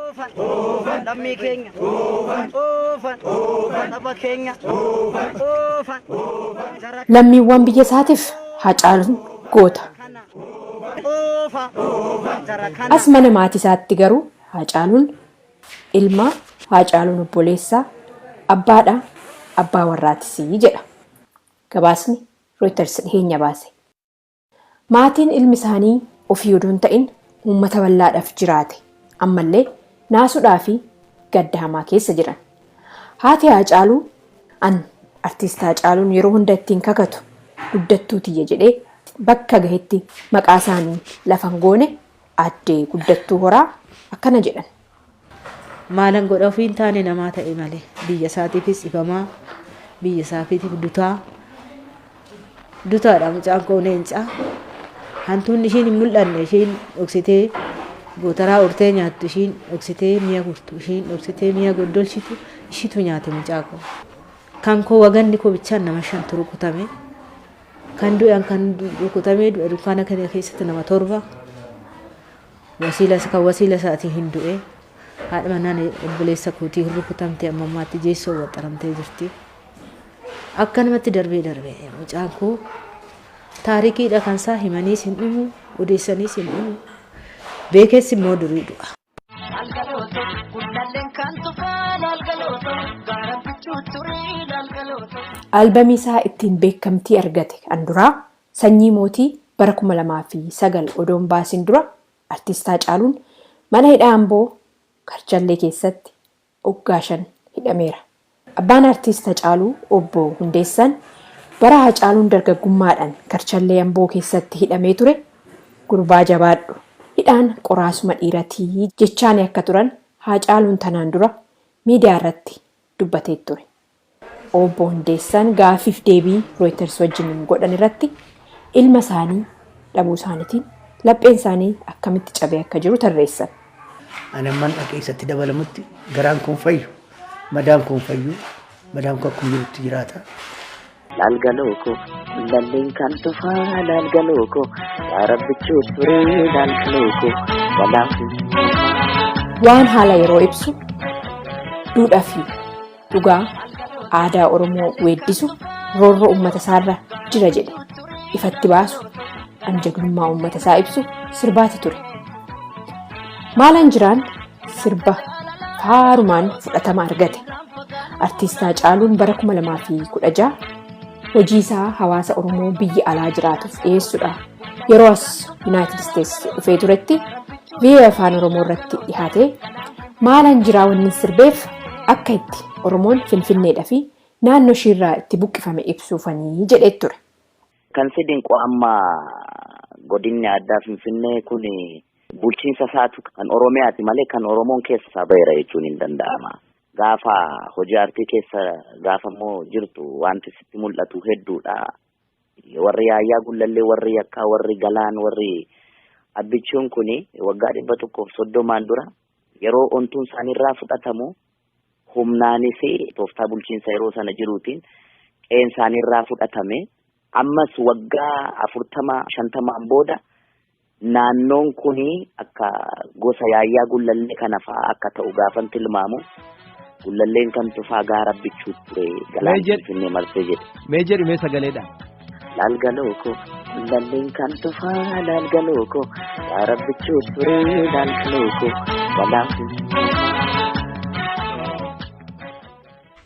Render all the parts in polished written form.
Lammii keenya oofan, saba keenya oofan. Lammiiwwan biyya isaatiif Haacaaluun goota. As mana maatii isaatti garuu Haacaaluun ilma, Haacaaluun obboleessa, abbaadha, abbaa warraatis jedha gabaasni Reuters dhiheenya baase. Maatiin ilmi isaanii ofii odoo hin ta'in uummata bal'aadhaaf jiraate ammallee naasuudhaa fi gadda hamaa keessa jiran. Haati Haacaaluu an artiist Haacaaluun yeroo hunda ittiin kakatu Guddattuu tiyya jedhee bakka gahetti maqaa isaanii lafa hin goone Aaddee Guddattuu Horaa akkana jedhan. Maalan godha ofii hin taane namaa ta'e malee biyya isaatiifis dhibamaa biyya isaatiif dutaa dutaadha mucaan koo leencaa hantuunni ishiin hin mul'anne ishiin dhoksitee gootaraa urtee nyaattu ishiin dhoksitee mi'a gurtu ishiin dhoksitee mi'a goddolchitu ishitu nyaate mucaa koo. Kan koo waganni koo bichaan nama shantu rukutame. Kan du'an kan rukutamee du'e dukkaana kana keessatti nama torba. Wasiila kan wasiila isaatii hin du'e. Haadha manaan obboleessa kootii hin rukutamte amma ammaatti jeessoo waxxaramtee jirti. Akkanumatti darbee darbee mucaan koo taarikiidha kan isaa himaniis hin dhumu odeessaniis hin dhumu beekeessi immoo durii du'a. Albamii isaa ittiin beekamtii argate kan duraa Sanyii Mootii bara 2009 odoo hin baasin dura Artiist Haacaaluun mana hidhaa Amboo Karchallee keessatti oggaa 5 hidhameera. Abbaan Artiist Hacaaluu Obbo Hundeessaan bara Hacaaluun dargaggummaadhaan Karchallee Amboo keessatti hidhamee ture gurbaa jabaadhu, hidhaan qoraasuma dhiiratii jechaanii akka turan Haacaaluun tanaan dura miidiyaa irratti dubbatee ture. Obbo Hundeessaan gaaffiif deebii Reuters wajjin godhan irratti ilma isaanii dhabuu isaaniitiin lapheen isaanii akkamitti cabee akka jiru tarreessan. Ani amman dhaqee isatti dabalamutti garaan koo hin fayyu, madaan koo hin fayyu, madaan koo akkuma jirutti jiraata. Laalgaloo koo lalleen kan tufaa laalgaloo koo yaa rabbichuu turee laalgaloo koo walaaf. Waan haala yeroo ibsu, duudhaa fi dhugaa aadaa Oromoo weeddisu, roorroo uummata isaarra jira jedhe ifatti baasu, an jagnummaa uummata isaa ibsu sirbaati ture. Maalan jiraan sirba faarumaan fudhatama argate. Artiist Haacaaluun bara 2016 hojii isaa hawaasa Oromoo biyya alaa jiraatuuf dhiyeessuudha. Yeroo as Yuunaayitid Isteets dhufee turetti VOA Afaan Oromoo irratti dhihaatee maalan jiraa wanni sirbeef akka itti Oromoon Finfinneedha fi naannoo ishiirraa itti buqqifame ibsuufanii jedhee ture. Kan si dinqu amma godinni addaa Finfinnee kun bulchiinsa isaatu kan Oromiyaati malee kan Oromoon keessa isaa baheera jechuun hin danda'ama. Gaafa hojii aartii keessa gaafa immoo jirtu wanti sitti mul'atu hedduudha. Warri Yaayyaa Gullallee, warri Yakkaa, warri Galaan, warri Abbichuun kun waggaa 130n dura yeroo ontuun isaaniirraa fudhatamu humnaanis tooftaa bulchiinsa yeroo sana jiruutiin qe'een isaaniirraa fudhatame. Ammas waggaa 40 50n booda naannoon kun akka gosa Yaayyaa Gullallee kana fa'aa akka ta'u gaafan tilmaamu Gullalleen kan tufaa gaara Abbichuu ture galaan Finfinnee marsee jedhe. Mee jedhi mee sagaleedhaan. Laalgaloo koo Gullalleen kan tufaa laalgaloo koo gaara Abbichuu ture laalgaloo koo balaan Finfinnee.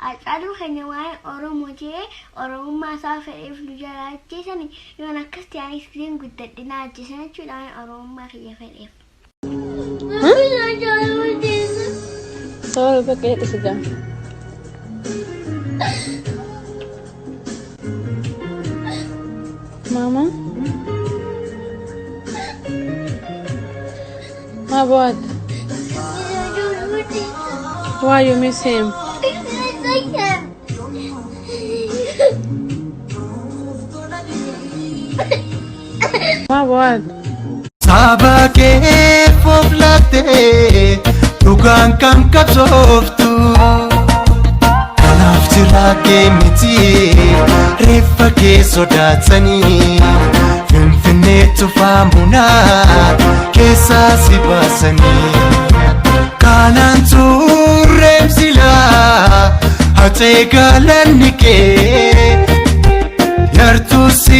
Haacaaluu keenya waa'ee Oromoo jedhee Oromummaa isaa fedheef nu jalaa ajjeesani yoon akkas ta'e anis giseen guddadhe na ajjeesan jechuudha waa'ee Oromummaa kiyya fedheef. Sorry, bakka jedhu si jaa. Mama? Ma what? Why you miss him? Ma what? Saba keef of laattee dhugaan kan qabsooftu. Kanaaf jiraa kee miti reeffa kee sodaatanii Finfinnee tufaa munaa keessaa si baasanii. Kanaaf. Faca'ee gaalanni kee yartuu si.